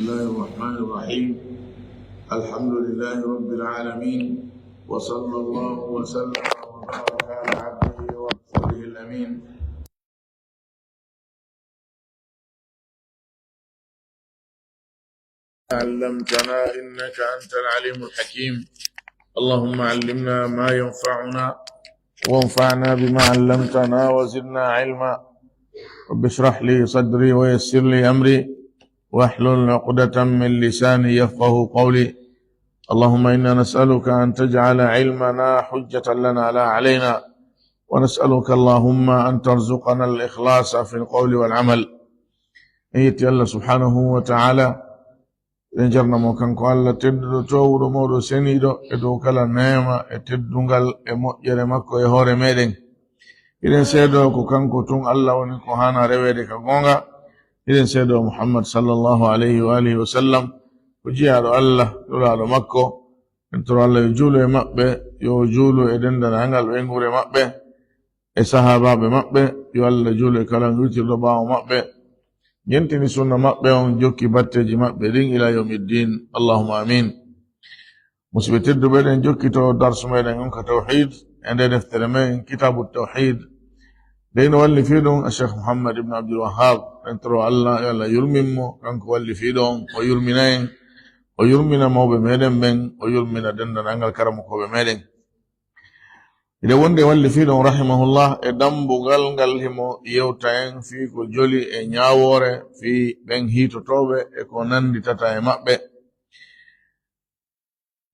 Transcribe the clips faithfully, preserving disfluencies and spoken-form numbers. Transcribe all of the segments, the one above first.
بسم الله الرحمن الرحيم. الحمد لله رب العالمين، وصلى الله وسلم وبارك على عبده ورسوله الأمين. علمتنا إنك أنت العليم الحكيم. اللهم علمنا ما ينفعنا وانفعنا بما علمتنا وزدنا علما. رب اشرح لي صدري ويسر لي أمري واحلل عقدة من لساني يفقه قولي. اللهم إنا نسألك أن تجعل علمنا حجة لنا لا علينا، ونسألك اللهم أن ترزقنا الإخلاص في القول والعمل. En yetti Allah subhanahu wa ta'ala, en jarna mo kanko Allah tedduɗo, toowuɗo, mawɗo, seniiɗo e dow kala neema e teddungal e moƴƴere makko e hoore meɗen. Hiɗen seedoo ko kanko tun Allah woni ko haana reweede ka goonga. Hiɗen seedoo Muhammad sallallahu alayhi wa alihi wa sallam ko jiyaaɗo Allah, nulaaɗo makko. En toro Allah yo juulu e maɓɓe, yo juulu e denndaangal ɓeynguure maɓɓe, e sahaabaaɓe maɓɓe, yo Allah juulu e kala witirɗo ɓaawo maɓɓe, jentini sunna maɓɓe on, jokki batteeji maɓɓe ɗin ila yawmiddin. Allahumma amin. Musidɓe tedduɓe, ɗen jokkito darsu meɗen on ka tawhid e nde deftere men, Kitabu Tawhid. Dey no walli fii ɗum a Cheikh Muhammad ibn Abdul Wahhab, en toro Allah, yo Allah yurmin mo, kanko walli fii ɗon, o yurmina en, o yurmina mawɓe meɗen ɓen, o yurmina denndaangal karamokooɓe meɗen. Hiɗen wondi e walli fii ɗon, rahimahullah, e dambugal ngal himo yewta en fii ko joli e ñaawoore fii ɓen hiitotooɓe e ko nannditata e maɓɓe.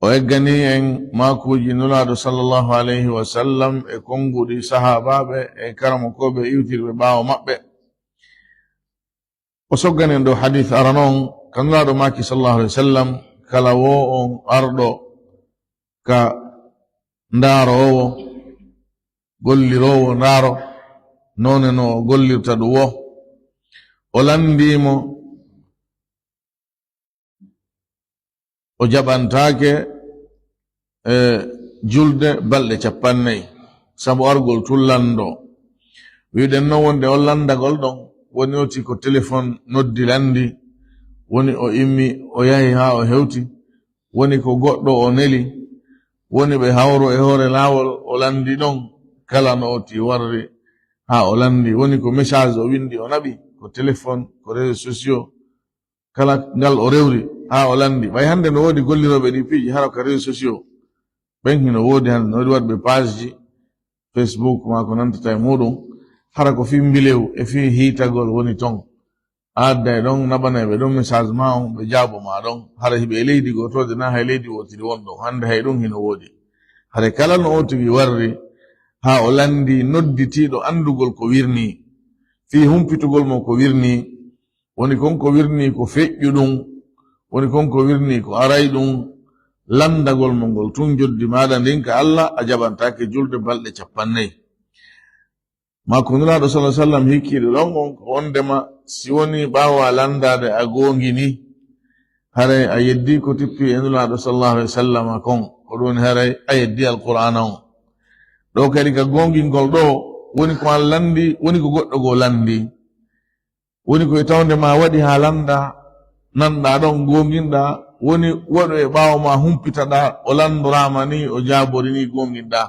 O egganii en maakuuji Nulaaɗo sallallahu alayhi wa sallam e konnguɗi sahaabaaɓe e karamokooɓe iwtirɓe ɓaawo maɓɓe. O soggani en ɗo hadiis arano on ka Nulaaɗo maaki sallallahu alayhi wa sallam, kala woo on arɗo ka ndaaroowo, golliroowo ndaaro, noone no o gollirta ɗum woo. O lanndii mo, o jaɓantaake, e, julde balɗe cappannayi, sabu argol tun lanndoo. Wi'uɗen non wonde on lanndagol ɗon, woni oti ko telefon noddi lanndi, woni o immi, o yahi haa o hewti, woni ko goɗɗo o neli, woni ɓe hawru e hoore laawol, o lanndi ɗon, kala no oti warri haa o lanndi, woni ko message o winndi o naɓi, ko telefon, ko réseaux sociaux, kala ngal o rewri haa o lanndi. Ɓay hannde no woodi gollirooɓe ɗi piiji hara ko réseaux sociaux. Ɓen hino woodi hannde, no woodi waɗɓe page ji Facebook maa ko nantata e muuɗum, hara ko fii mbilew e fii hiitagol woni ton. A adday ɗon, naɓanay ɓe ɗon message maa on, ɓe jaabo maa ɗon. Hara hiɓe e leydi gootooɗi naa hay leydi wootiri won ɗon. Hannde hay ɗum hino woodi. Hara kala no o tigi warri, haa o lanndi nodditiiɗo anndugol ko wirnii, fii humpitugol mo ko wirnii, woni kon ko wirnii ko feƴƴu ɗum, woni kon ko wirnii ko aray ɗum, lanndagol mo ngol tun joddi maaɗa ndin ka Allah, a jaɓantaake julde balɗe cappannayi. Maa ko Nulaaɗo sallallahu alaihi wasallam hikkiiɗo ɗon on ko wondema si woni ɓaawo a lanndaade a goonginii, haray a yeddii ko tippi e Nulaaɗo sallallahu alaihi wasallam kon, ko ɗum woni haray a yeddii Alqur'aana on. Ɗo kadi ka goongingol ɗo woni ko an lanndi, woni ko goɗɗo goo lanndi. Woni ko e tawnde ma waɗi haa lannda, nanɗa ɗon, goonginɗa, woni waɗu e ɓaawo ma humpitaɗa, o lanndoraama ni, o jaabori ni, goonginɗa.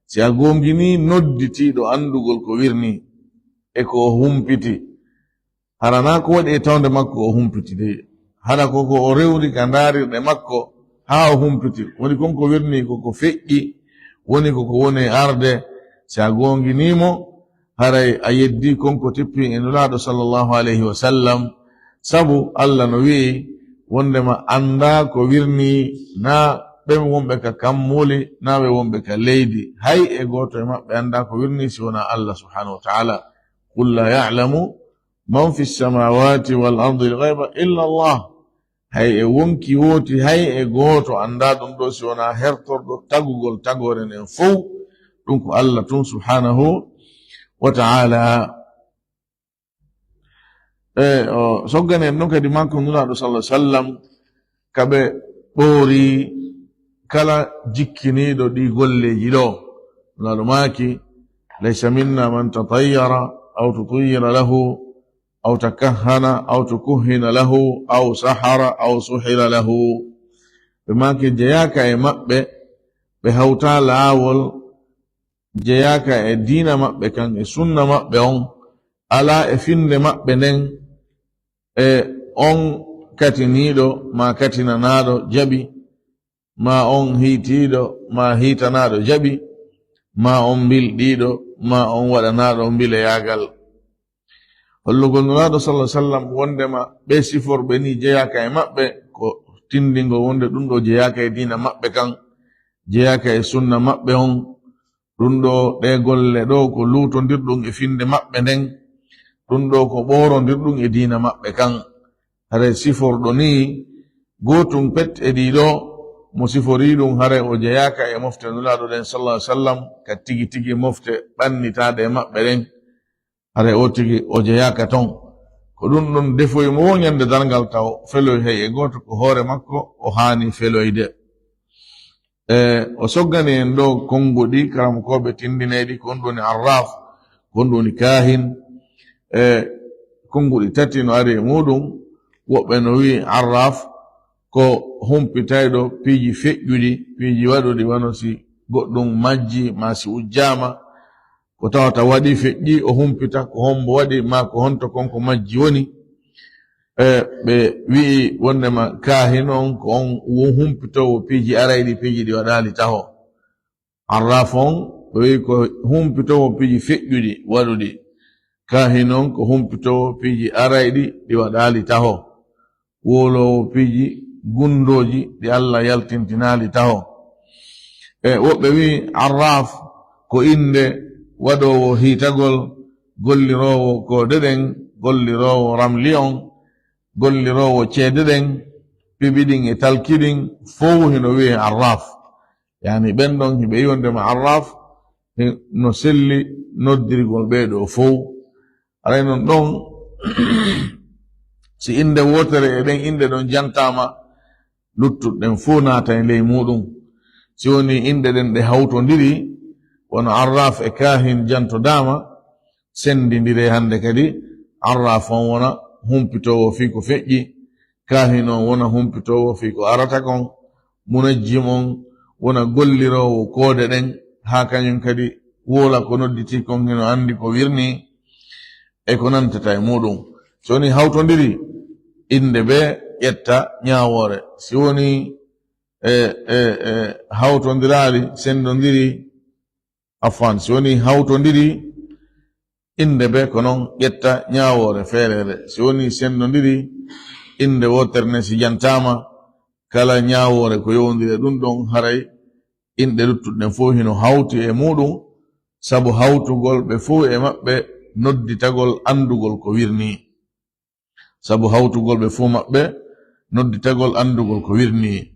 Si a goongini nodditiiɗo anndugol ko wirni e ko o humpiti, hara na ko waɗi e tawnde makko o humpiti de, hara ko ko o rewri ka ndaarirɗe makko haa o humpiti. Woni kon ko wirni ko ko feƴƴi, woni ko ko woni arde. Si a goonginii mo, haray a yeddii kon ko tippi e Nulaaɗo sallallahu alayhi wa sallam, sabu Allah no wi'i wondema anndaa ko wirnii naa ɓen wonɓe ka kammuuli naa ɓe wonɓe ka leydi. Hay e gooto e maɓɓe anndaa ko wirnii si wonaa Allah subhanahu wa ta'ala. Qul laa ya'lamu man fi samawati wal ardi al ghayba illa Allah. Hay e wonki wooti, hay e gooto anndaa ɗum ɗo si wonaa hertorɗo tagugol tagoore nden fow, ɗum ko Allah tun subhanahu wa ta'ala. E, o soggani en ɗum kadi makko Nulaaɗo sallallahu alaihi wasallam, ka ɓe ɓoori kala jikkiniiɗo ɗi golleeji ɗo. Nulaaɗo maaki, "Laysa minna man tatayyara aw tutayyara lahu أو تكهن أو تكهن له أو سحر أو سحر له. Ɓe maaki jeyaaka e maɓɓe, ɓe hawtaa laawol jeyaaka e diina maɓɓe kan, e sunna maɓɓe on, alaa e finnde maɓɓe nden, e on katiniiɗo maa katinanaaɗo jaɓi, maa on hiitiiɗo maa hiitanaaɗo jaɓi, maa on mbilɗiiɗo maa on waɗanaaɗo mbileyaagal. Hollugol Nulaaɗo sallallahu alaihi wasallam wondema ɓe siforɓe ni jeyaaka e maɓɓe, ko tindingol wonde ɗum ɗo jeyaaka e diina maɓɓe kan, jeyaaka e sunna maɓɓe on, ɗum ɗo, ɗe golle ɗo ko luutondirɗum e finnde maɓɓe nden, ɗum ɗo ko ɓoorondirɗum e diina maɓɓe kan. Haray siforɗo ni gootum pet e ɗiɗo, mo siforii ɗum, haray o jeyaaka e mofte Nulaaɗo ɗen sallallahu alaihi wasallam, ka tigi tigi mofte ɓannitaaɗe e maɓɓe ɗen. Haray o tigi o jeyaaka ton. Ko ɗum ɗon defoyi mo wo ñande darngal taw feloy hay e gooto, ko hoore makko o haani feloyde. E, o soggani en ɗo konnguɗi karamokooɓe tindinayɗi, ko on ɗoni arraf, ko on ɗoni kaahin. E, konnguɗi tati no ari e muɗum. Woɓɓe no wi'i arraf ko humpitayɗo piiji feƴƴuɗi, piiji waɗuɗi wano si goɗɗum majji maa si ujjaama, ko tawata waɗi feƴƴi, o humpita ko hombo waɗi, maa ko honto kon ko majji woni. E, ɓe wi'i wondema kaahin on ko on wo humpitoowo piiji arayɗi, piiji ɗi waɗaali taho. Arraf on, ɓe wi'i ko humpitoowo piiji feƴƴuɗi waɗuɗi. Kaahin on ko humpitoowo piiji arayɗi ɗi waɗaali taho. Wowloowo piiji gunndooji ɗi Allah yaltintinaali taho. E woɓɓe wi'i arraf ko innde waɗoowo hiitagol, golliroowo koode ɗen, golliroowo ramli on, golliroowo ceede ɗen, piɓi ɗin e talki ɗin, fow hino wi'ee arraf. Yani ɓen ɗon hiɓe yi'ondema arraf, hi-, no selli noddirgol ɓee ɗoo fow. Haray non ɗon, si innde wootere e ɗen innde ɗon jantaama, luttuɗen fow naatay ley muuɗum. Si wonii innde ɗen ɗe hawtondiri, wano arraf e kaahin jantodaama, senndindire hannde kadi, arraf on wona humpitoowo fii ko feƴƴi, kaahin on wona humpitoowo fii ko arata kon, munajjim on wona golliroowo koode ɗen, haa kañum kadi wowla ko nodditii kon hino anndi ko wirnii e ko nantata e muuɗum. Si wonii hawtondiri, innde bee ƴetta ñaawoore. Si wonii e, e, e, hawtondiraali, senndondiri, afwan, si wonii hawtondiri, innde bee ko non ƴetta ñaawoore feereere. Si wonii senndondiri, innde wootere nden si jantaama, kala ñaawoore ko yowondiri e ɗum ɗon, haray inɗe luttuɗe ɗen fow hino hawti e muuɗum, sabu hawtugol ɓe fow e maɓɓe nodditagol anndugol ko wirnii. Sabu hawtugol ɓe fow maɓɓe nodditagol anndugol ko wirnii.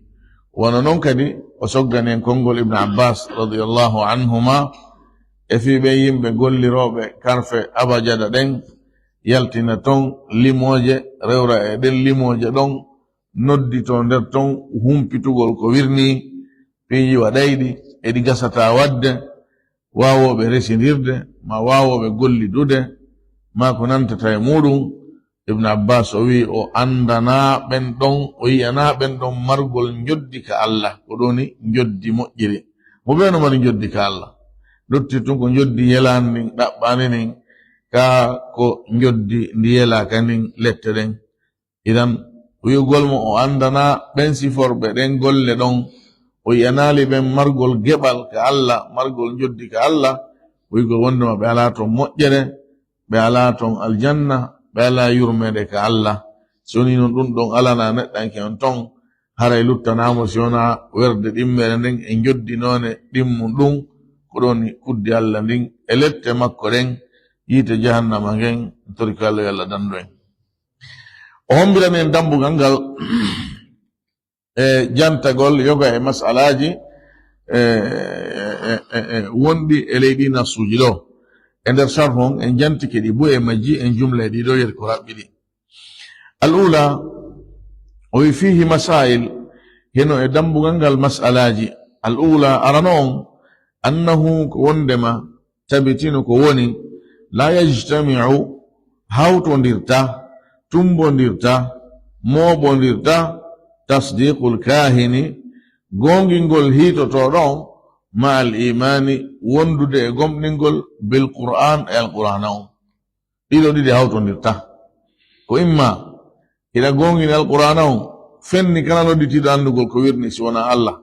Wano non kadi, o soggani en konngol Ibn Abbas radiyallahu anhuma e fii ɓen yimɓe gollirooɓe karfe abajada ɗen, yaltina ton limooje, rewra e ɗen limooje ɗon, nodditoo nder ton humpitugol ko wirnii, piiji waɗayɗi e ɗi gasataa waɗde, waawooɓe resindirde, maa waawooɓe gollidude, maa ko nantata e muuɗum. Ibn Abbas o wi'i, o anndanaa ɓen ɗon, o yi'anaa ɓen ɗon margol njoddi ka Allah, ko ɗoni njoddi moƴƴiri. Mo bee no mari njoddi ka Allah? Lutti tun ko njoddi yelaandi ndin, ɗaɓɓaandi ndin, kaa ko njoddi ndi yelaaka ndin, lette ɗen. Idan, wi'ugol mo o anndanaa ɓen siforɓe ɗen golle ɗon, o yi'anaali ɓen margol geɓal ka Allah, margol njoddi ka Allah, wi'ugol wondema ɓe alaa ton moƴƴere, ɓe alaa ton aljanna, ɓe alaa yurmeende ka Allah. Si wonii non ɗum ɗon alanaa neɗɗanke on ton, haray luttanaa mo si wonaa werde ɗimmere nden e njoddi noone ɗimmun ɗum, ko ɗon kuddi Allah ndin e lette makko ɗen, yiite jahannama ngen, tori ko Allah yo Allah dandu en. O hombirani en dambugal ngal e jantagol yoga e masalaaji, e, e, e, e, wonɗi e ley ɗi nasuuji ɗo. E nder sarhu on, en jantike ɗi buy e majji, en jumla e ɗi ɗo, yeri ko raɓɓiɗi. Al ula, o wi fihi masail, hino e dambugal ngal masalaaji. Al ula, arano on, annahu ko wondema, tabitino ko woni, la yajtami'u Hawtondirta, tumbondirta, mooɓondirta, tasdiqul kaahini, goongingol hiitotooɗo on, ma al imaani, wondude e gomɗingol, bil Qur'an, e Alqur'aana on. Ɗiɗo ɗiɗi hawtondirta. Ko imma hiɗa goongini Alqur'aana on, fenni kala nodditiiɗo anndugol ko wirni si wonaa Allah.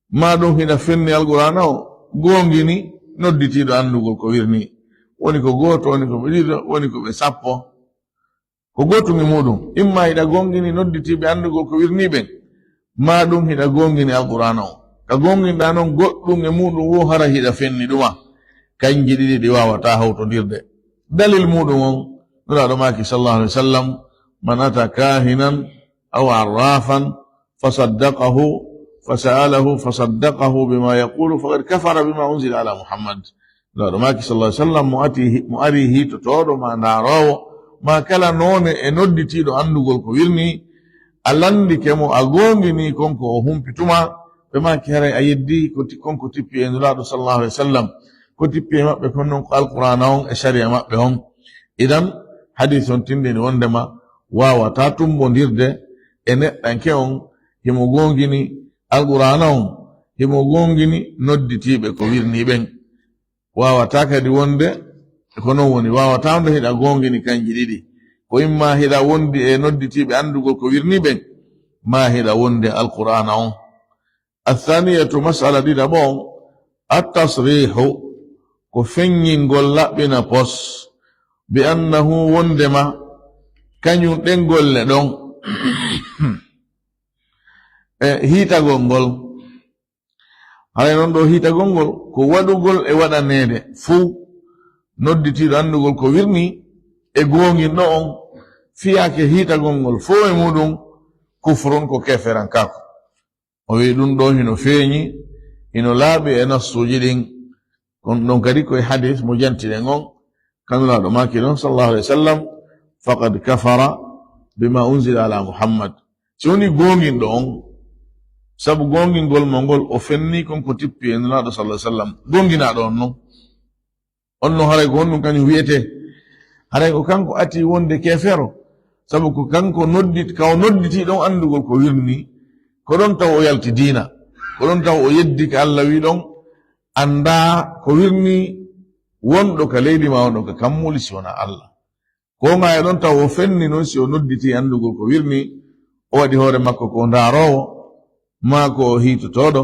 Maa ɗum hiɗa fenni Alqur'aana on, goongini nodditiiɗo anndugol ko wirni. Woni ko gooto, woni ko ɓe ɗiɗo, woni ko ɓe sappo. Ko gootum e muɗum. Imma hiɗa goongini nodditiiɓe anndugol ko wirni ɓen, maa ɗum hiɗa goongini Alqur'aana on. Ka goonginɗaa non goɗɗum e muɗum woo, hara hiɗa fenni ɗuma. Kanji ɗiɗi ɗi waawataa hawtondirde. Dalil muɗum on, Nulaaɗo maaki sallallahu alaihi wasallam, "Man ata kaahinan aw arrafan fasaddaqahu, fasa'alahu fasaddaqahu bima yaqulu faqad kafara bima unzila ala Muhammad." Nulaaɗo maaki sallallahu alaihi wasallam, mo ati, mo ari hiitotooɗo ma ndaaroowo, ma kala noone e nodditiiɗo anndugol ko wirni, a lanndike mo, a goongini kon ko o humpituma, ɓe maaki, "Haray a yeddi ko ti-, kon ko tippi e Nulaaɗo sallallahu alaihi wasallam, ko tippi e maɓɓe kon non ko Alqur'aana on e sariya maɓɓe on." Idan, hadis on tindini wondema waawataa tumbondirde e neɗɗanke on, himo goongini Alqur'aana on, himo goongini nodditiiɓe ko wirni ɓen. Waawataa kadi wonde ko non woni, waawataa wonde hiɗa goongini kanji ɗiɗi. Ko imma hiɗa wondi e nodditiiɓe anndugol ko wirni ɓen, maa hiɗa wondi e Alqur'aana on. Athaniyatu, mas'ala ɗiɗaɓo on, at-tasrihu, ko feññingol laɓɓina pos, bi annahu, wondema kañum ɗen golle ɗon, e hiitagol ngol. Haray non ɗo hiitagol ngol ko waɗugol e waɗaneede fow, nodditiiɗo anndugol ko wirni e goonginɗo on, fiyaake hiitagol ngol fow e muɗum, kufrun, ko keeferankaaku. O wi'i ɗum ɗo hino feeñi, hino laaɓi e nassuuji ɗin. Kono ɗon kadi ko e hadis mo jantiɗen on, ka Nulaaɗo maaki ɗon, sallallahu alaihi wasallam, "Faqad kafara bima unzila ala Muhammad." Si woni goonginɗo on, sabu goongingol mo ngol, o fenni kon ko tippi e Nulaaɗo, sallallahu alaihi wasallam. Goonginaaɗo on non, on non haray ko honɗum kañum wi'etee? Haray ko kanko ati wonde keefero, sabu ko kanko noddit-, ka o nodditii ɗon anndugol ko wirni, ko ɗon taw o yalti diina, ko ɗon taw o yeddi ka Allah wi ɗon, anndaa ko wirni wonɗo ka leydi maa wonɗo ka kammuuli si wonaa Allah. Ko maa e ɗon taw o fenni non si o nodditii anndugol ko wirni, o waɗi hoore makko ko ndaaroowo, maa ko o hiitotooɗo,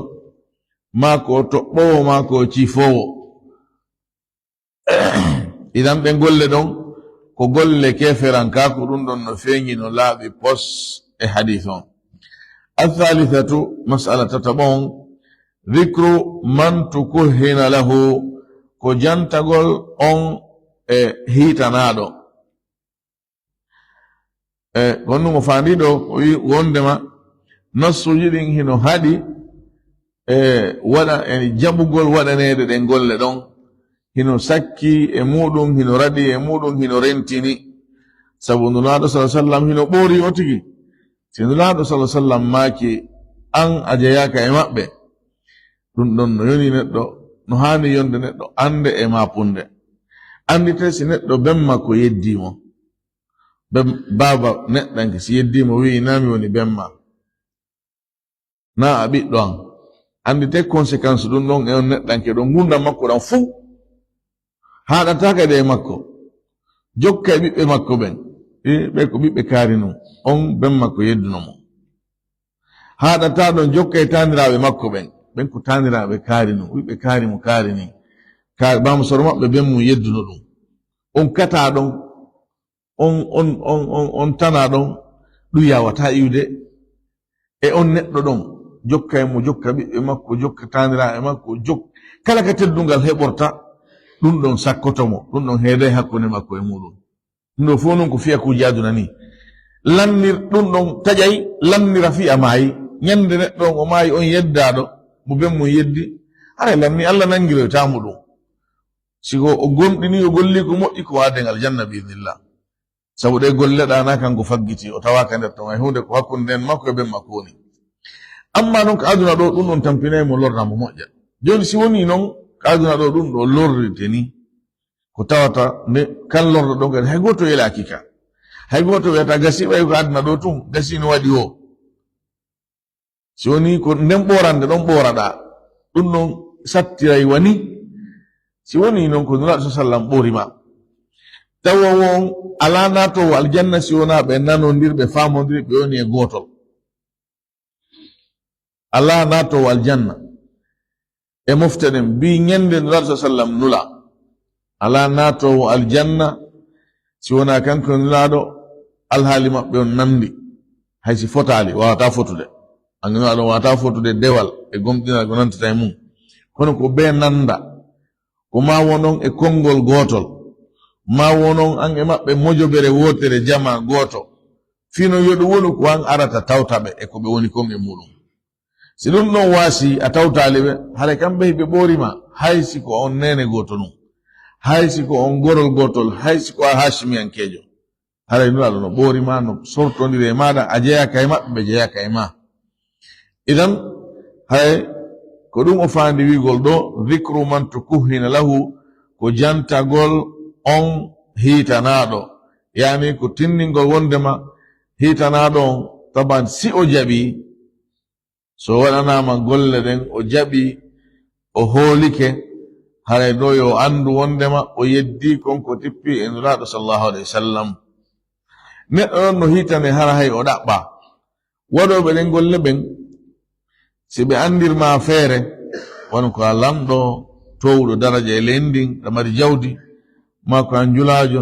maa ko o toɓɓoowo, maa ko o ciifoowo. Idan ɗen golle ɗon ko golle keeferankaaku, ɗum ɗon no feeñi, no laaɓi pos e hadis on. Athalithatu, mas'ala tataɓo on, dhikru man tukuhhina lahu, ko jantagol on e hiitanaaɗo. E, ko honɗum o faandi ɗo? O wi wondema nassuuji ɗin hino haɗi, e, waɗa, e jaɓugol waɗaneede ɗen golle ɗon. Hino sakki e muɗum, hino raɗi e muɗum, hino rentini. Sabu Nulaaɗo, sallallahu alaihi wasallam, hino ɓoori o tigi. Si Nulaaɗo, sallallahu alaihi wasallam, maaki, "An a jeyaaka e maɓɓe," ɗum ɗon no yoni neɗɗo, no haani yonde neɗɗo annde e maapunde. Anndite si neɗɗo ben makko yeddii mo. Ben, baaba neɗɗanke si yeddii mo, wi'i, "Naa mi woni ben maa." Naa a ɓiɗɗo an. Anndite conséquence ɗum ɗon e on neɗɗanke ɗon, ngurndan makko ɗan fuu. Haaɗataa kadi e makko. Jokka e ɓiɓɓe makko ɓen. E ɓe ko ɓiɓɓe kaari nun. On ben makko yedduno mo. Haaɗataa ɗon, jokka e taaniraaɓe makko ɓen. Ɓen ko taaniraaɓe kaari nun. Ɓiɓɓe kaari mo kaari ni. Ka-, baamu soro maɓɓe ben mum yedduno ɗum. On kataa ɗon. On, on, on, on, on tanaa ɗon. Ɗum yaawataa iwde. E on neɗɗo ɗon, jokka e mo, jokka ɓiɓɓe makko, jokka taaniraaɓe makko, jok-, kala ka teddungal heɓorta, ɗum ɗon sakkoto mo, ɗum ɗon heeday hakkunde makko e muɗum. Ɗum ɗo fof noon ko fiyakuuji aduna ni. Lannir ɗum ɗon taƴay, lannira fiya maayi. Ñande neɗɗo on o maayi, on yeddaaɗo, mo ben mum yeddi, haray lanni Allah nanngiroytaa mo ɗum. Si ko o gomɗini, o golli ko moƴƴi, ko waaden aljanna bi idnillah. Sabu ɗe golle ɗa na kanko faggiti, o tawaaka nder ton, hay huunde ko hakkunde nden makko e ben makko woni. Amma non ko aduna ɗo, ɗum ɗon tampinay mo, lorna mo moƴƴa. Jooni si woni non ko aduna ɗo ɗum ɗo lorrirte ni, Ko tawata nde kan lorɗo ɗon kadi, hay gooto yelaaki ka. Hay gooto wiyata gasi ɓay ko aduna ɗo tun, gasi no waɗi o. Si woni ko nden ɓoorande ɗon ɓooraɗaa, ɗum ɗon sattiray wani. Si woni non ko Nulaaɗo sa sallam ɓoori ma. Tawa won alaa naatoowo aljanna si wonaa ɓe nanondir, ɓe faamondiri, ɓe woni e gootol. Alaa naatoowo aljanna. E mofte ɗen, mbi ñande Nulaaɗo sa sallam nula. Alaa naatoowo aljanna si wonaa kanko Nulaaɗo, alhaali maɓɓe on nandi. Hay si fotaali, waawataa fotude. Ange Nulaaɗo waawataa fotude dewal e gomɗinal ko nantata e mum. Kono ko ɓe nanda, ko ma wonon e konngol gootol, ma wonon an e maɓɓe mojobere wootere, jama gooto. Fii non yo ɗum wonu ko an arata tawta ɓe e ko ɓe woni kon e muɗum. Si ɗum ɗon waasi a tawtaali ɓe, haray kamɓe hiɓe ɓoori ma, hay si ko on neene gooto nun, hay si ko on gorol gootol, hay si ko a Haashimiyankeejo. Haray Nulaaɗo no ɓoori ma, no sortondiri e maaɗa, a jeyaaka e maɓɓe, ɓe jeyaaka e ma. Idan, hay ko ɗum o faandi wiigol ɗo, "Dhikru man tukuhhina lahu," ko jantagol on hiitanaaɗo, yaani ko tindingol wondema hiitanaaɗo on, taban si o jaɓi, so waɗanaama golle ɗen, o jaɓi, o hoolike, haray ɗo yo anndu wondema o yeddi kon ko tippi e Nulaaɗo sallallahu alayhi wa sallam. Neɗɗo ɗon no hiitane hara hay o ɗaɓɓa. Waɗooɓe ɗen golle ɓen, si ɓe anndir ma feere, wano ko a lamɗo toowuɗo daraja e leydi ndin, ɗa mari jawdi, maa ko a njulaajo,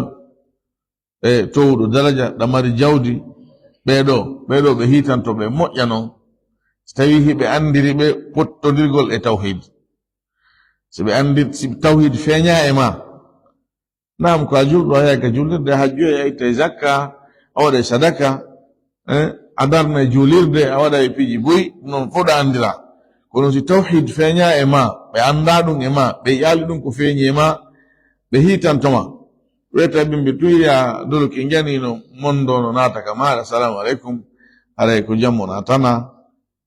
e toowuɗo daraja, ɗa mari jawdi, ɓee ɗoo, ɓee ɗoo ɓe hiitanto ɓe moƴƴa non, si tawii hiɓe anndiri ɓe pottondirgol e tawhiid. Si ɓe anndi, si tawhiid feeñaa e maa, naam, ko a julɗo, a yahay ka juulirde, a hajjoy, a ittay zakka, a waɗay sadaka, eh, a darnay juulirde, a waɗay piiji buy, non fof ɗa anndira. Kono si tawhiid feeñaa e maa, ɓe anndaa ɗum e maa, ɓe yi'aali ɗum ko feeñi e maa, ɓe hiitanto ma. Wiyata ɓimɓe tun ya doloki njani no mondo no naata ka maaɗa, "Salaamu aleykum, haray ko jam o naatana,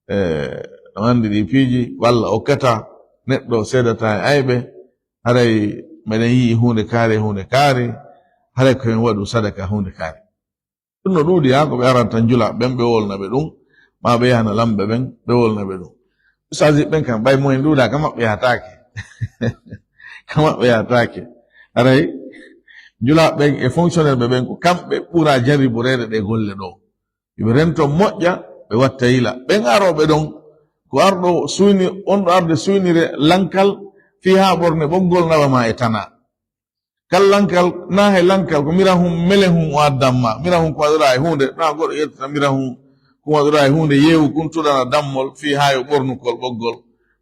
eh, no anndi ɗi piiji, ko Alla okkata, neɗɗo seedata e ayɓe, haray meɗen yi'i huunde kaari, huunde kaari, haray ko en waɗu sadaka huunde kaari." Ɗum no ɗuuɗi haa ko ɓe aranta njula ɓen, ɓe wolna ɓe ɗum, maa ɓe yahana lamɓe ɓen, ɓe wolna ɓe ɗum. Ustaaji ɓen kam, ɓay mo en ɗuuɗa, ka maɓɓe yahataake. Ka maɓɓe yahataake. Haray, njulaaɓe ɓen e fonctionnaire ɓe ɓen, ko kamɓe ɓura jarriboreede ɗe golle ɗo. Yo ɓe rento moƴƴa, ɓe watta yila. Ɓen arooɓe ɗon, ko arɗo suyni, on ɗo arde suynire lankal, fii haa ɓorne ɓoggol nawa ma e tana. Kal lankal, na he lankal, ko mira hum, mele hum o addan ma. Mira hum ko waɗora e huunde, na goɗɗo ƴettata mira hum, ko waɗora e huunde, yeewu kun tuɗana dammol, fii haa yo ɓornukol ɓoggol.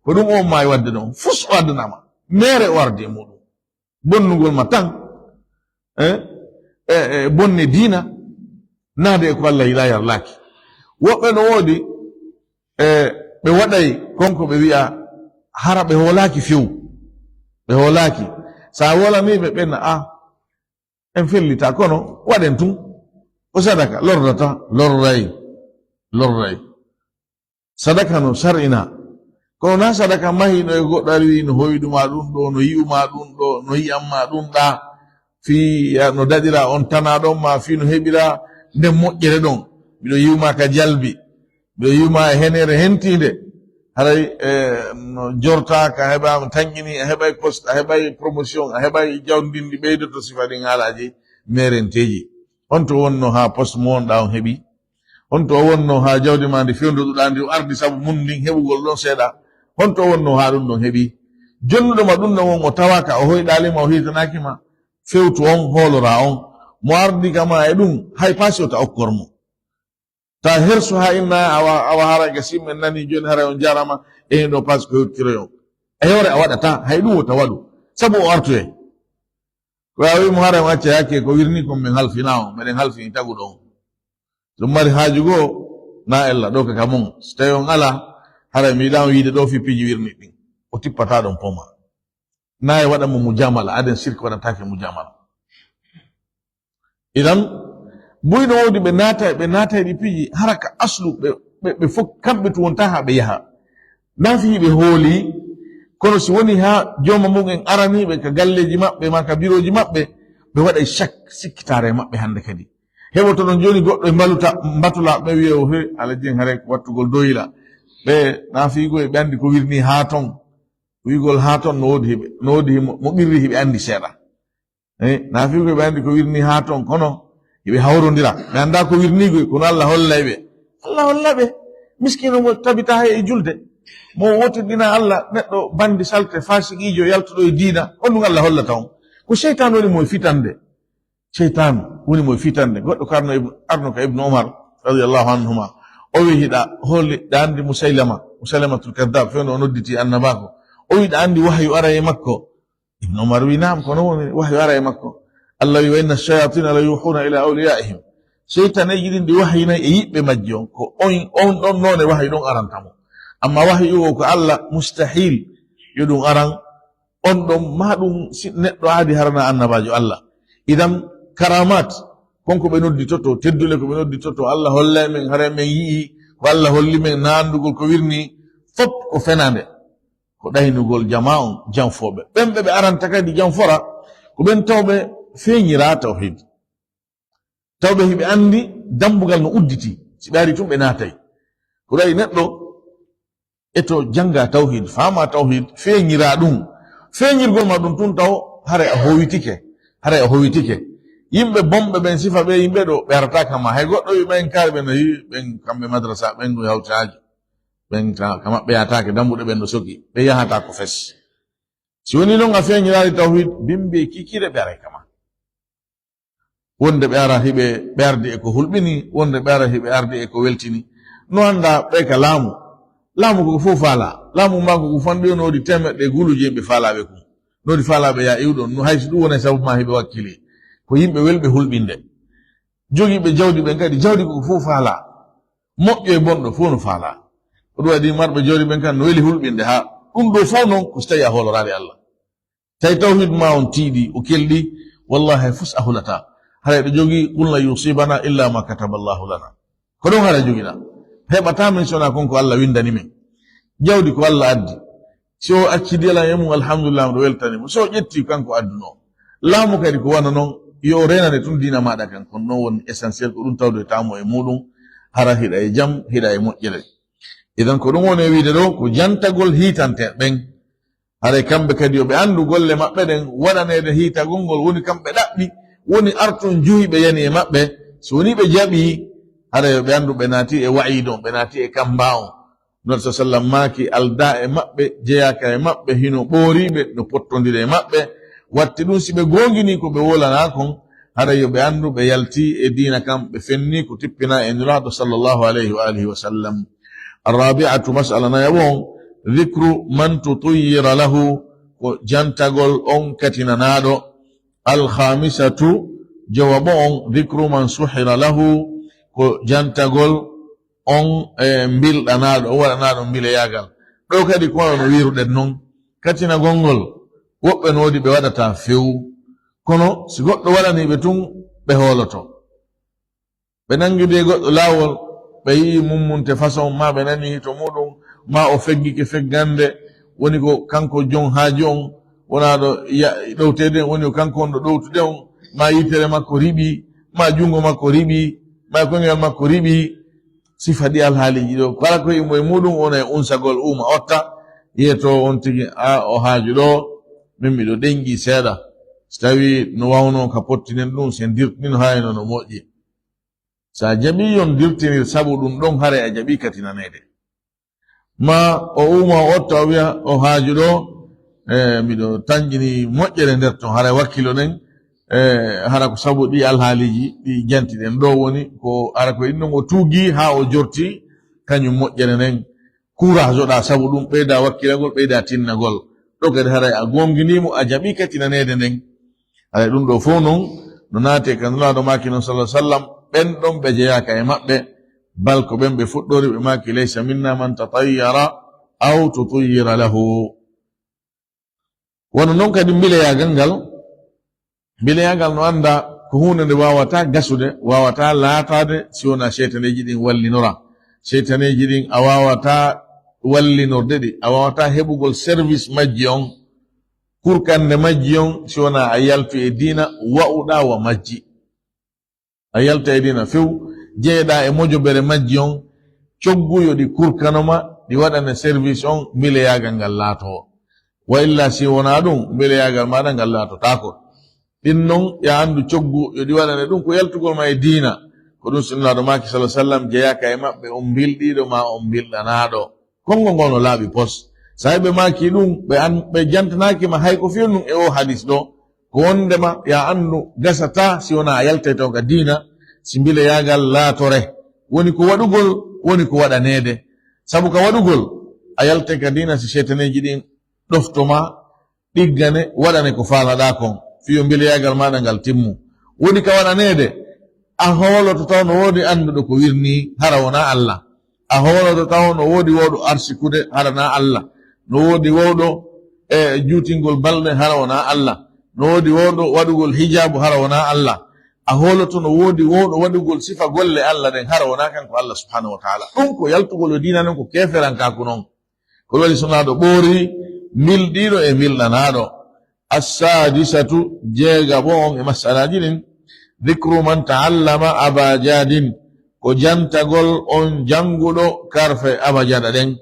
Ko ɗum o maayi waɗde ɗon. Fus o addanama. Meere o ardi e muɗum. Bonnugol ma tan. Eh? E, e, bonne diina. Naade e ko Allah yiɗaa yarlaaki. Woɓɓe no woodi, e, ɓe waɗay kon ko ɓe wi'a hara ɓe hoolaaki few. Ɓe hoolaaki. Sa wolanii ɓe, ɓe na, a, en fellita, kono waɗen tun. Ko sadaka, lordata, lorray, lorray. Sadaka no sar'ina. Kono na sadaka mahiino e goɗɗo ari wi no hoyɗuma ɗum ɗo, no yi'uma ɗum ɗo, no yi'amma ɗum ɗa. Fii ya no daɗira on tana ɗon ma fii no heɓira nden moƴƴere ɗon. Miɗo yi'uma ka jalbi. Miɗo yi'uma e henere hentiinde. Haray, e, no jorta ka heɓa tanƴini, a heɓay poste, a heɓay promotion, a heɓay jawdindi ɓeydoto sifa ɗin haalaaji meerenteeji. On to wonno haa poste mo wonɗa on heɓi? Honto o wonno haa jawdi ma ndi fewndo ɗuɗa ndi o ardi sabu mun ndin heɓugol ɗon seeɗa? Honto o wonno haa ɗum ɗon heɓi? Jonnuɗo ma ɗum ɗon on o tawaaka, o hoyɗaali ma, o hiitanaaki ma, fewtu on, hoolora on. Mo ardi ka ma e ɗum, hay paasi o ta okkor mo. Ta herso haa inna awa, awa hara ga simmen nani jooni haray on jarama, e hino paasi ko hewtitiroy on. E hoore a waɗata, hay ɗum o ta waɗu. Sabu o artoyay. Ko a wi mo haray on acca yaake ko wirni kon men halfina on, meɗen halfini taguɗo on. Ɗum mari haaju goo, na ella ɗo ka ka mon. So tawi on ala, haray mi yiɗaa on yiide ɗo fii piiji wirni ɗin. O tippata ɗon poma. Na e waɗa mo mujamala, aden sirki waɗataake mujamala. Idan, buy no woodi ɓe naata, ɓe naata e ɗi piiji, hara ka aslu, ɓe, ɓe, ɓe fof kamɓe tu wonta haa ɓe yaha. Na fii ɓe hooli, Kono si woni haa jooma mum en aranii ɓe ka galleeji maɓɓe maa ka birooji maɓɓe, ɓe waɗay shak, sikkitaare e maɓɓe hannde kadi. Heɓoto ɗon jooni goɗɗo e mbaluta, mbatula ɓe wiya o, "He, Alhaji en haray ko wattugol doyla." Ɓe naafiigo e ɓe anndi ko wirnii haa ton. Wiigol haa ton no woodi hiɓe, no woodi mo, mo ɓirri hiɓe anndi seeɗa. Eh, naafiigo ɓe anndi ko wirnii haa ton, kono hiɓe hawrondira. Ɓe anndaa ko wirniigo, kono Allah hollay ɓe. Allah hollay ɓe. Miskiino mo tabita hay e julde. Mo wotirdina Allah, neɗɗo banndi salte, faasiqiijo, yaltuɗo e diina. On ɗum Allah hollata on. Ko seytaan woni mo e fitande. Seytaan woni mo e fitande. Goɗɗo ko arno Ibn-, arno ka Ibnu Umar, radiyallahu anhuma. O wi'i, "Hiɗa holi, ɗa anndi Musaylama, Musaylamatul Kaddaab, fewndo o nodditi annabaako." O wi'i, "Ɗa anndi wahyu ara e makko?" Ibnu Umar wi'i, "Naam, ko non woni wahyu ara e makko." Allah wi'i, "Wa inna shayatina la yuhuna ila awliyaihim." Seytaneeji ɗin ɗi wahyinay e yiɓɓe majji on. Ko on, on ɗon noone wahyu ɗon aranta mo. Amma wahyu o ko Allah mustahil yo ɗum aran on ɗon, ma ɗum si neɗɗo aadi harana annabaajo Allah. Idan karamat, kon ko ɓe nodditoto, teddule ko ɓe nodditoto, Allah hollay men, haray men yi'i, ko Allah holli men, naandugol ko wirni, fop ko fenande. Ko ɗaynugol jama on, janfooɓe. Ɓen ɓe ɓe aranta kadi janfora, ko ɓen tawɓe feeñira tawhid. Tawɓe hiɓe anndi dambugal no udditi, si ɓe ari tun ɓe naatay. Ko ɗayi neɗɗo eto jannga tawhid, faama tawhid, feeñira ɗum. Feeñirgol ma ɗum tun taw, haray a howitike, haray a howitike. Yimɓe bonɓe ɓen sifa ɓe, yimɓe ɗo ɓe arata kama. Hay goɗɗo wi ɓen kaare ɓe no yi, ɓen kamɓe madrasa, ɓen go hawtaaji. Ɓen ka, ka maɓɓe yataake, dambuɗe ɓen no soki, ɓe yahata ko fes. Si woni non a feeñiraali tawhid, bimbi e kikiiɗe ɓe aray kama. Wonde ɓe ara hiɓe ɓe ardi e ko hulɓini, wonde ɓe ara hiɓe ardi e ko weltini. No annda ɓe ka laamu. Laamu ko fof faala. Laamu ma ko ko fanɗi on woodi temeɗɗe guluuje yimɓe faalaaɓe kun. No woodi faalaaɓe ya iwɗon. No hay so ɗum woni sabu ma hiɓe wakkili. Ko yimɓe welɓe hulɓinde. Jogiiɓe jawdi ɓen kadi, jawdi ko fof faala. Moƴƴo e bonɗo fof no faala. Ko ɗum waɗi marɓe jawdi ɓen kan no weli hulɓinde haa ɗum ɗo fof non ko so tawi a hooloraali Allah. Tawi tawhid ma on tiiɗi, o kelɗi, wallahi hay fus a hulata. Haray ɗo jogi, "Qul lan yusibana illa ma kataba Allahu lana." Ko ɗon haray jogiɗa. Heɓata min sona kon ko Allah windani min. Jawdi ko Allah addi. Si o acci diyalan e mum, alhamdulillah, miɗo weltani mo. Si o ƴetti kanko adduno. Laamu kadi ko wano non, yo o renane tun diina maɗa kan. Kono non woni essentiel ko ɗum tawde tamo e muɗum. Hara hiɗa e jam, hiɗa e moƴƴere. Idan ko ɗum woni e wiide ɗo, ko jantagol hiitante ɓen. Haray kamɓe kadi yo ɓe anndu golle maɓɓe ɗen waɗaneede hiitagol ngol, woni kamɓe ɗaɓɓi, woni artun juhi ɓe yani e maɓɓe. So woni ɓe jaɓi, haray yo ɓe anndu ɓe naati e wa'iid on, ɓe naati e kamba on. Nabi sa sallam maaki, aldaa e maɓɓe, jeyaaka e maɓɓe, hino ɓooriiɓe, no pottondiri e maɓɓe. Watti ɗum si ɓe goonginii ko ɓe woolanaa kon, haray yo ɓe anndu ɓe yalti e diina kan, ɓe fenni ko tippinaa e Nulaaɗo sallallahu alayhi wa alihi wa sallam. Arrabi'atu, mas'ala nayaɓo on, dhikru man tutuyyira lahu, ko jantagol on katinanaaɗo. Alkhamisatu, jowaɓo on, dhikru man suhira lahu, ko jantagol on, e, mbilɗanaaɗo, o waɗanaaɗo mbileyaagal. Ɗo kadi ko wano no wiiruɗen non, katinagol ngol, woɓɓe no woodi ɓe waɗata few. Kono si goɗɗo waɗanii ɓe tun, ɓe hooloto. Ɓe nangidi e goɗɗo laawol, ɓe yi'i mummunte façon, maa ɓe nanii hito muɗum, maa o feggike feggande, woni ko kanko jon haaju on, wonaa ɗo ya-, ɗowteede, woni ko kanko on ɗo ɗowtude on, maa yitere makko riɓi, maa junngo makko riɓi, maa koyngal makko riɓi. Sifa ɗi alhaaliiji ɗo, kala ko yimɓe e muɗum, wona e unsagol, uuma otta, yeeto on tigi, a, o haaju ɗo, min miɗo ɗenƴi seeɗa. Si tawii no waawno ka pottinen ɗum, sen dirtinin, hayno no moƴƴi. Sa jaɓi yon dirtinir sabu ɗum ɗon, haray a jaɓi katinaneede. Ma o uuma o otta o wiya o haaju ɗo, e, miɗo tanƴini moƴƴere nder ton, haray wakkilo ɗen, e, hara ko sabu ɗi alhaaliiji ɗi jantiɗen ɗo woni, ko hara ko innon o tuugi haa o jorti kañum moƴƴere nden. Courage oɗa sabu ɗum, ɓeyda wakkilagol, ɓeyda tinnagol. Ɗo kadi haray a goonginii mo, a jaɓi katinaneede nden. Haray ɗum ɗo fof non, no naati e ka Nulaaɗo maaki non, sallallahu alaihi wasallam, ɓen ɗon ɓe jeyaaka e maɓɓe, bal ko ɓen ɓe fuɗɗori, ɓe maaki, "Laysa minna man tatayyara aw tutayyara lahu." Wano non kadi mbileyaagal ngal, mbileyaagal no annda ko huunde nde waawata gasude, waawata laataade si wonaa seytaneeji ɗin wallinora. Seytaneeji ɗin a waawata wallinorde ɗi, a waawataa heɓugol service majji on, kurkannde majji on, si wonaa a yaltu e diina, wa'uɗaa wa majji. A yalta e diina few, jeyeɗaa e mojobere majji on, coggu yo ɗi kurkano ma, ɗi waɗane service on, mbeleyaagal ngal laatoo. Wa illa si wonaa ɗum, mbeleyaagal maaɗa ngal laatotaako. Ɗin non, yo a anndu coggu, yo ɗi waɗane ɗum ko yaltugol ma e diina. Ko ɗum Sunnaaɗo maaki, sallallaahu alayhi wa sallam, jeyaaka e maɓɓe on mbilɗiiɗo maa on mbilɗanaaɗo. Konngol ngol no laaɓi pos. Saabe maaki ɗum, ɓe an-, ɓe jantanaaki ma hay ko fewndun e oo hadis ɗoo. Ko wondema yo a anndu gasataa si wonaa a yaltay taw ka diina, si mbeleyaagal laatore. Woni ko waɗugol, woni ko waɗaneede. Sabu ka waɗugol, a yaltay ka diina si seytaneeji ɗin ɗofto ma, ɗiggane, waɗane ko faalaɗaa kon, fii yo mbeleyaagal maaɗa ngal timmu. Woni ka waɗaneede, a hooloto taw no woodi annduɗo ko wirnii, hara wonaa Alla. A hooloto taw no woodi wowɗo arsikude, hara naa Alla. No woodi wowɗo, e, juutingol balɗe, hara wonaa Alla. No woodi wowɗo waɗugol hijaabu, hara wonaa Alla. A hooloto no woodi wowɗo waɗugol sifa golle Alla ɗen, hara wonaa kanko Alla subhaanahu wa taala. Ɗum ko yaltugol e diina non, ko keeferankaaku non. Ko waɗi Sunnaaɗo ɓoori mbilɗiiɗo e mbilɗanaaɗo. Assaadisatu, jeegaɓo on e masalaaji ɗin, dikru man ta'allama abajadin, ko jantagol on jannguɗo karfe abajada ɗen.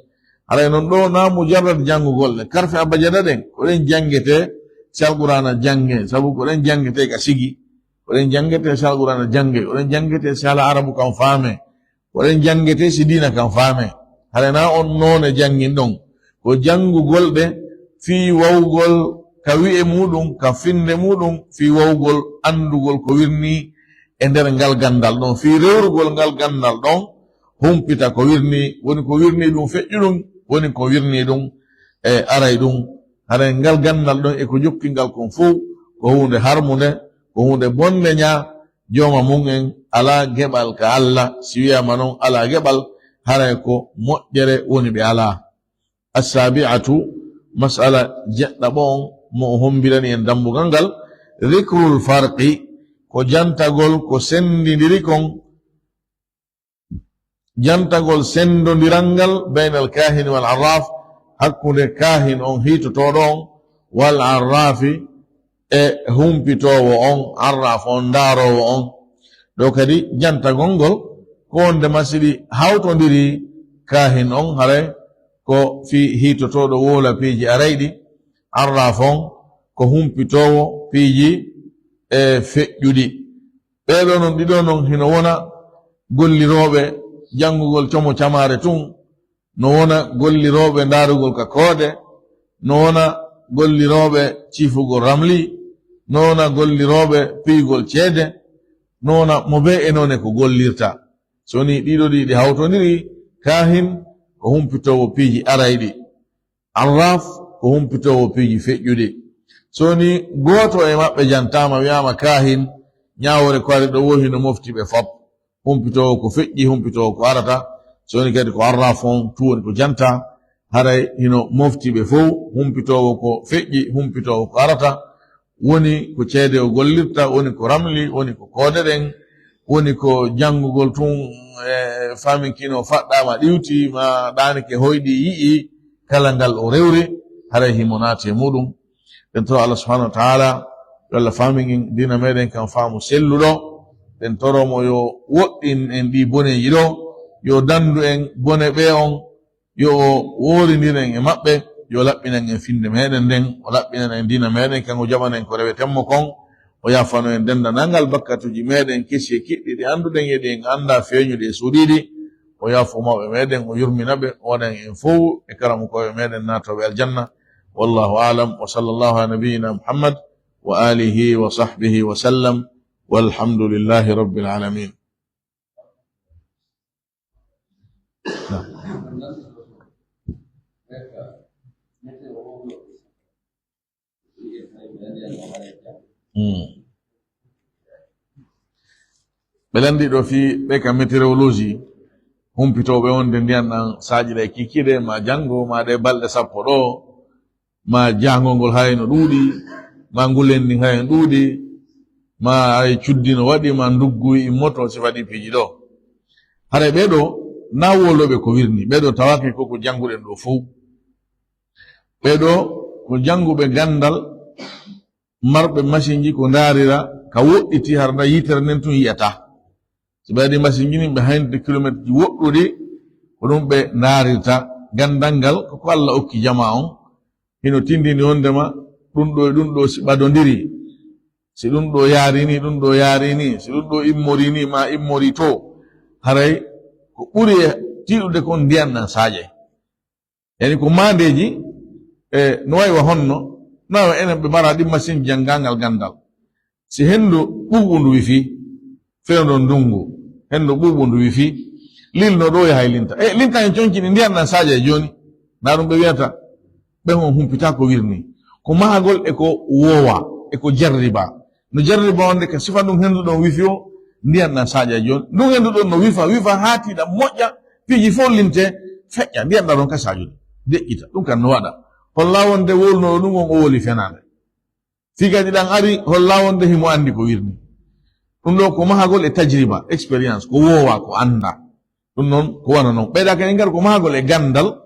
Haray non ɗoo, naa mujarrad janngugol ɗe. Karfe abajada ɗen, ko ɗen janngetee si Alqur'aana janngee, sabu ko ɗen janngetee ka sigi. Ko ɗen janngetee si Alqur'aana janngee, ko ɗen janngetee si haala Arabu kan faamee. Ko ɗen janngetee si diina kan faamee. Haray naa on noone janngin ɗon. Ko janngugol ɗe fii wawgol ka wi'e muuɗum, ka finnde muuɗum, fii wawgol anndugol ko wirnii e nder ngal ganndal ɗon, fii rewrugol ngal ganndal ɗon, humpita ko wirnii, woni ko wirnii ɗum feƴƴuɗum, woni ko wirnii ɗum e aray ɗum. Haray ngal ganndal ɗon e ko jokki ngal kon fow, ko huunde harmunde, ko huunde bonnde ñaa, jooma mum en alaa geɓal ka Alla, si wiyaama non alaa geɓal, haray ko moƴƴere woni ɓe alaa. Assaabi'atu, masala jeɗɗaɓo on, mo o hommbirani en dambugal ngal, dhikrul farqi, ko jantagol ko senndindiri kon, jantagol senndondiral ngal, baynal kaahini wal arraaf, hakkunde kaahin on hiitotooɗo on, wal arraafi, e humpitoowo on, arraaf on, ndaaroowo on. Ɗoo kadi jantagol ngol, ko wonde ma si ɗi hawtondiri, kaahin on haray ko fii hiitotooɗo wowla piiji arayɗi, arraaf on ko humpitoowo piiji e feƴƴuɗi. Ɓee ɗoo non, ɗiɗo non hino wona gollirooɓe janngugol como camaare tun, no wona gollirooɓe ndaarugol ka koode, no wona gollirooɓe ciifugol ramli, no wona gollirooɓe piyugol ceede, no wona mo bee e noone ko gollirta. So ni ɗiɗo ɗi ɗi hawtondiri, kaahin ko humpitoowo piiji arayɗi. Arraf ko humpitoowo piiji feƴƴuɗi. So ni gooto e maɓɓe jantaama, wiyaama kaahin, ñaawoore ko ari ɗo woo hino mofti ɓe fop. Humpitoowo ko feƴƴi, humpitoowo ko arata. So ni kadi ko arraf on tun woni ko jantaa, haray hino mofti ɓe fow, humpitoowo ko feƴƴi, humpitoowo ko arata. Woni ko ceede o gollirta, woni ko ramli, woni ko koode ɗen, woni ko janngugol tun, e, faaminkino faɗɗaama ɗiwti, ma ɗaanike hoyɗi yi'i, kala ngal o rewri, haray himo naati e muuɗum. Ɗen toro Allah subhanahu wa ta'ala, yo Allah faamin en diina meɗen kan faamu selluɗo. Ɗen toro mo yo woɗɗin en ɗi boneeji ɗo, yo dandu en bone ɓe on, yo o woorindir en e maɓɓe, yo laɓɓinan en finde meɗen nden, o laɓɓinan en diina meɗen kan, o jaɓana en ko reweten mo kon, o yaafano en denndanangal bakkatuuji meɗen kesi e kiɗɗi ɗi annduɗen e ɗi en anndaa feeñuɗi e suuɗiiɗi, o yaafo mawɓe meɗen, o yurmina ɓe, o waɗan en fow e karamokooɓe meɗen naatooɓe aljanna. Wallahu a'lam, wa sallallahu ala nabiyyina Muhammad wa alihi wa sahbihi wa sallam, walhamdulillahi rabbil alamin. Hmm. Ɓe lanndi ɗo fii ɓe ka météorologie, humpitooɓe wonde ndiyan ɗan saaƴiray kikiiɗe, ma janngo, ma ɗe balɗe sappo ɗo, ma jaangol ngol hay no ɗuuɗi, ma ngulen ndin hay no ɗuuɗi, ma ay cuddi no waɗi, ma nduggu immoto, sifa ɗi piiji ɗo. Haray ɓee ɗo, Na wolooɓe ko wirni, ɓeeɗo tawaake ko ko jannguɗen ɗo fow. Ɓeeɗo ko jannguɓe ganndal, marɓe masinji ko ndaarira ka woɗɗiti, hara nda yitere nden tun yi'ata. Si ɓe waɗi masinji ni, ɓe haynde kilometre ji woɗɗuɗi, ko ɗum ɓe ndaarirta. Ganndal ngal ko ko Allah okki jamaa on, hino tindini wondema ɗum ɗo e ɗum ɗo si ɓadondiri, si ɗum ɗo yaari ni, ɗum ɗo yaari ni, si ɗum ɗo immori ni, ma immori to, haray ko ɓuri e tiiɗude kon ndiyan ɗan saajay. Yani ko maandeeji, e, no wayi wa honno, na wa enen ɓe mara ɗin masin janngangal ganndal. Si henndu ɓuuɓundu wifi, fewndo ndungu, henndu ɓuuɓundu wifi, lilno ɗo yahay linta. E, linta en conci ɗi ndiyan ɗan saaja e jooni. Na ɗum ɓe wiyata, ɓe on humpita ko wirni. Ko mahagol e ko woowa, e ko jarriba. No jarriba wonde ka sifa ndun henndu ɗon wifi o, ndiyan ɗan saaja e jooni. Ndun henndu ɗon no wifa, wifa haati ɗan moƴƴa, piiji fof linte, feƴƴa, ndiyan ɗan ɗon ka saajude. Deƴƴita, ɗum kan no waɗa. Holla wonde wowluno ɗum on o woli fenaande. Fii kadi ɗan ari, holla wonde himo anndi ko wirni. Ɗum ɗo ko mahagol e tajriba, expérience, ko woowa, ko annda. Ɗum noon, ko wona noon. Ɓeyda kadi ngar ko mahagol e ganndal.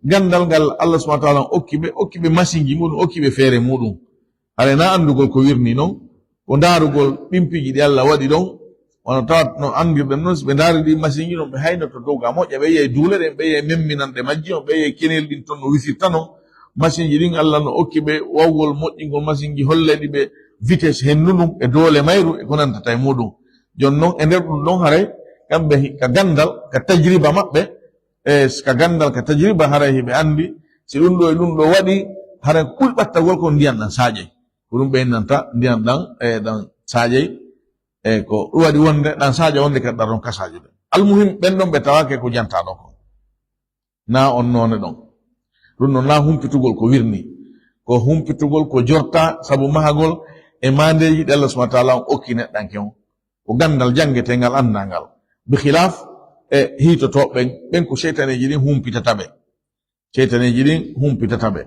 Ganndal ngal Allah subhanahu wa ta'ala okki ɓe, okki ɓe masinji muɗum, okki ɓe feere muɗum. Haray na anndugol ko wirni noon, ko ndaarugol ɗin piiji ɗi Allah waɗi ɗon. Wano tawat no anndirɗen noon, si ɓe ndaari ɗi masinji noon, ɓe haynoto dow ga moƴƴa, ɓe yi'ay duule ɗen, ɓe yi'ay memminanɗe majji on, ɓe yi'ay kenel ɗin ton no wisirta non. Masinji ɗin Allah no okki ɓe wawgol moƴƴingol masinji, holleɗi ɓe vitesse henndu ndun e doole mayru e ko nantata e muɗum. Jon non e nder ɗum ɗon haray kamɓe hi-, ka ganndal, ka tajriba maɓɓe, e ka ganndal, ka tajriba haray hiɓe anndi si ɗum ɗo e ɗum ɗo waɗi, haray ko ɓuri ɓattagol ko ndiyan ɗan saaƴay. Ko ɗum ɓe innanta ndiyan ɗan, e ɗan saaƴay, e ko ɗum waɗi wonde ɗan saaƴa wonde kadi ɗan ronka saajude. Almuhim, ɓen ɗon ɓe tawaake ko jantaa ɗon kon. Na on noone ɗon. Ɗum ɗon na humpitugol ko wirni. Ko humpitugol ko jorta sabu mahagol e maandeeji ɗi Allah subhanahu wa ta'ala on okki neɗɗanke on. Ko ganndal janngeteengal, anndangal. Bi khilaaf e hiitotooɓe ɓen, ɓen ko seytaneeji ɗin humpitata ɓe. Seytaneeji ɗin humpitata ɓe.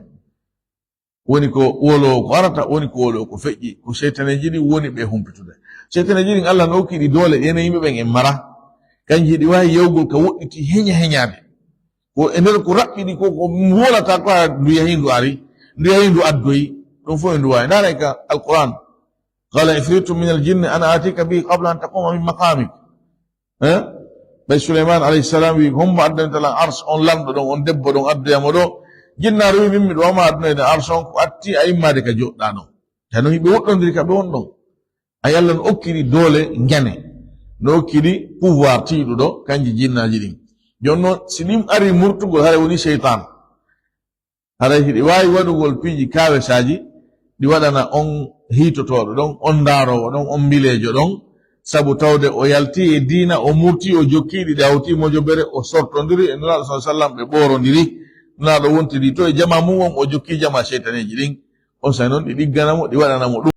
Woni ko wolo ko arata, woni ko wolo ko feƴƴi, ko seytaneeji ɗin woni ɓe humpitude. Seytaneeji ɗin Allah no okki ɗi doole, ɗen e yimɓe ɓen en mara. Kanji ɗi waawi yewgol ka woɗɗiti heña heñaade. Ko e nder ko raɓɓiɗi ko, ko wolata ko haa ndu yahi ndu ari, ndu yahi ndu addoyi, ɗum fof e ndu waawi. Ndaaray ka Alquran. Qala ifritu min al-jinni ana atika bihi qabla an taquma min maqamik. Eh? Ɓay Suleyman alayhi salam wi, "Hombo addanta lan ars on lanɗo ɗon, on debbo ɗon addoya mo ɗo?" Jinnaaru wi, "Min miɗo wama addunoyde ars on, ko atti a immaade ka joɗɗa ɗon." Tano hiɓe woɗɗondiri ka ɓe won ɗon. Ay Allah no okkiri doole njane. No okkiri pouvoir tiiɗuɗo, kanji jinnaaji ɗin. Jon non, si ɗin ari murtugol, hara woni seytan. Haray hiɗi waawi waɗugol piiji kaawesaaji, ɗi waɗana on hiitotooɗo ɗon, on ndaaroowo ɗon, on mbileejo ɗon, sabu tawde o yalti e diina, o murti, o jokki ɗi, ɗi hawti mojobere, o sortondiri e Nulaaɗo sallallaahu alayhi wa sallam, ɓe ɓoorondiri. Nulaaɗo wontidi to e jama mum on, o jokki jama seytaneeji ɗin. On saa'i non ɗi ɗiggana mo, ɗi waɗana mo ɗum.